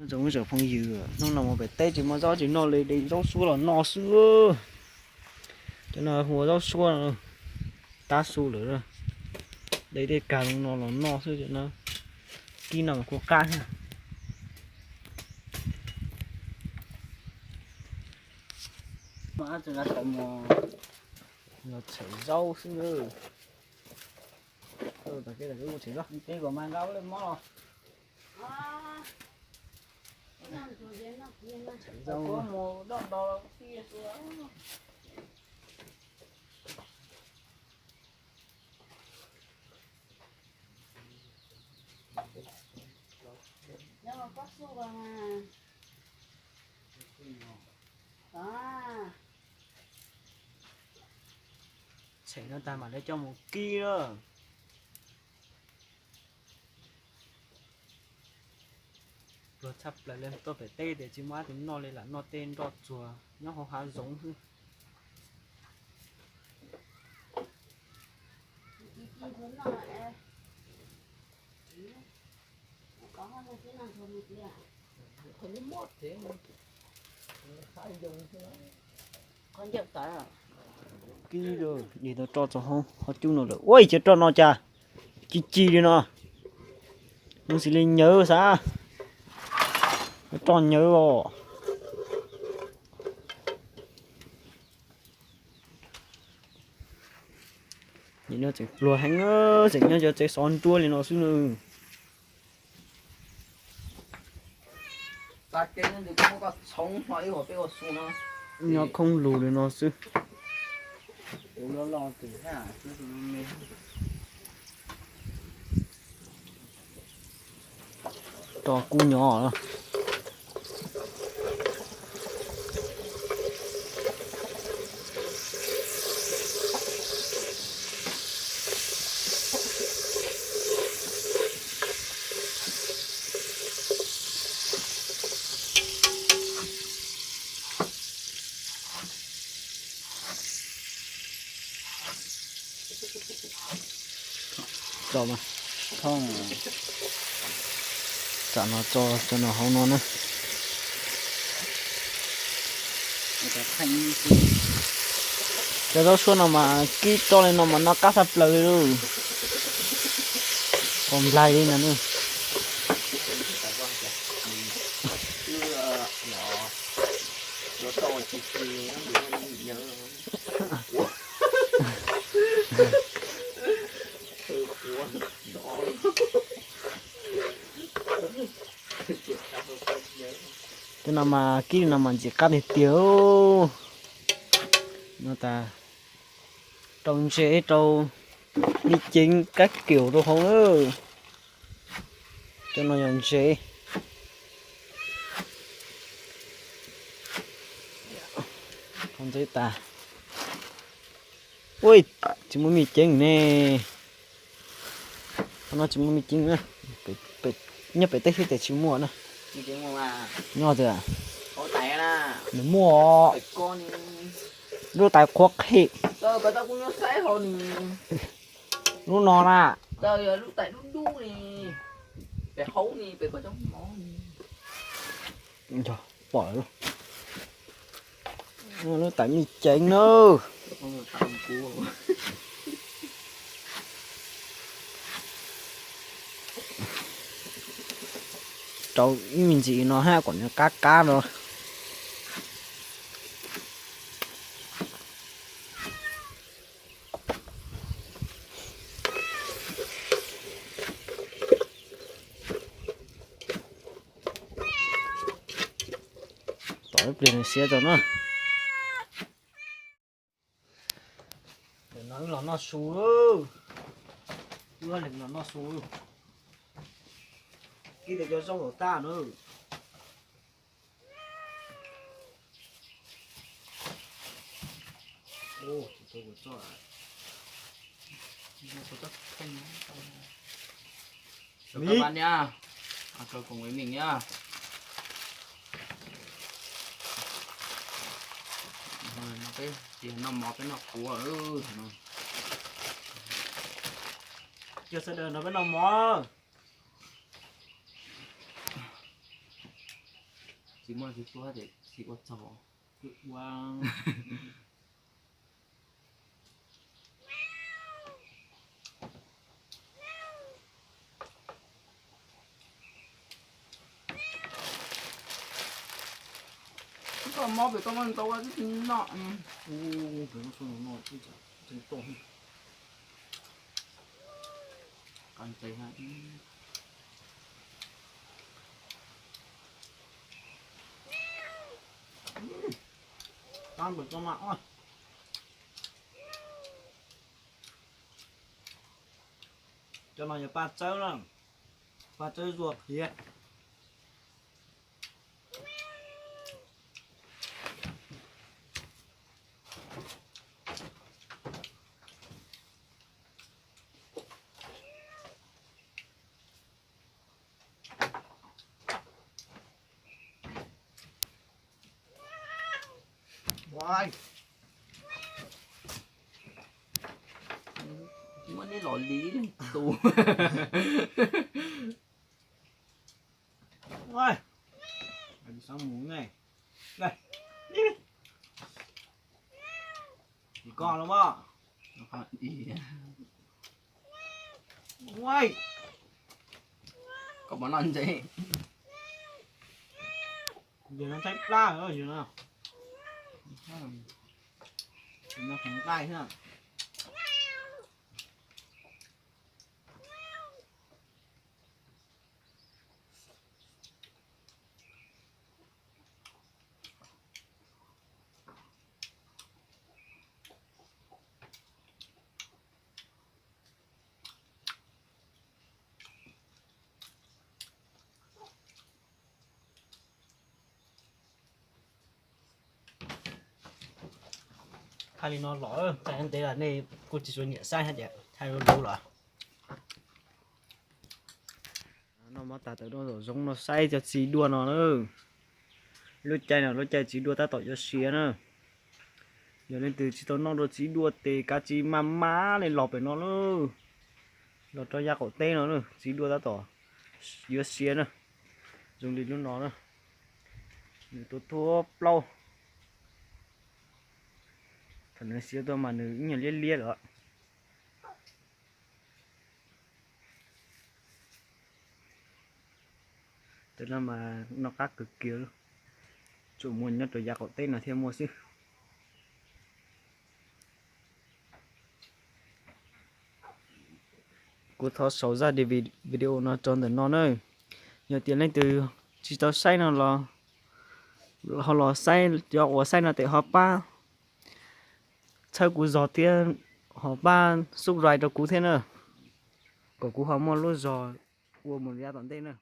Tsoom phooj ywg, hnub no mus pem teb tsis muaj zaub tsis noj li, de zaub suab los noj xwb. Cov no hu ua zaub suab no, tab su lawm, de tej kag zoo no los noj xwb cov no. Kib no mas kuj qab thiab. Los txhawm zaub xwb. Txham no tag mam li coj mus kib na. Pluag tshaj plaws li, tuaj pem teb tias tsis muaj dab tsi noj li lam noj tej nroj tsuag nyob hauv hav zoov xwb. Kib dim tau roj txog hauv qhov cub no lawm. Ua ib co roj no cas ci ci li no. Mus xws li nyawv xav, roj nyawv os. Nim no tseem pluag heev, tseem nyob cov tsev xov nruab li no xwb na. Nyob khoob lug li no xwb. Roj kub nyob. Tso mas, tsam no tso cov no hauv no na. Cov zaub suab no mas kib roj li no mas noj qab tshaj plaws li lauj. Pom nplaig li no na. Cov no mas kib li no mas ntxim qab tiag tiag. No tas rau ntses rau me ceev kab kium rau hauv na. Cov no yog ntses. Hauv ntses tas. Ui, tsis muaj me ceev ne. Qhov no tsis muaj me ceev na. Nyob pem teb xwb tias tsis muaj na. Nyob tias nws muaj. Lub tais qhuav qhim. Lub no na. Pom lub tais me ceev na. Rau ib me ntsis no hab kom nws qab qab no. Tom ib pliag nws siav tau na. Tam no wb los noj su lawm. Wb los noj su lawm. Kib tau cov zaub los tag na. Nim, peb noj mov, peb noj kuv. Cov sawv daws nrog peb noj mov. Tsis muaj tsis tuaj ces tsis ua txog. Ua. Koj mob pem koj muab ntau ua twb tsis noj. Qab ntses ha. Qab npaum koj mas. Cov no yog paj tsawb na, paj tsawb zuag qhiav. Muab neb los li tus. Koj los mas. Koj puas noj ntses? Yog no tshaib plab, yog no, no nqaij thiab. Thaij li no los, thaij ntev los nej kuj tsis tshua nyiam saib thiab ces thaij lub lub los. Noj mov tas tawm rau saum zoov no saib cov txiv duaj no na. Lub caij no lub caij txiv duaj tab tom yuav siav na. Yog leej twg tsis tau noj dua txiv duaj tes kav tsij maj maj li los pem no lauj. Los rau yav qaum teb no na, txiv duaj tab tom yuav siav na. Zoo li lub no na, nws tuav tuav plaub. Thaum nws siav tuaj mas nws ib nyuag liab liab lawm. Tej no mas noj qab kawg kiag, tsuas muaj nyob rau yav qaum teb no thiaj muaj xwb. Kuv thov xaus zaj video no rau ntawm no na. Yog tias leej twg tsis tau saib no los ho los saib, cov uas saib no tes ho pab txhawb kuv zog thiab ho pab subscribe rau kuv thiab na, kom kuv ho muaj lub zog ua mus yav tom ntej na.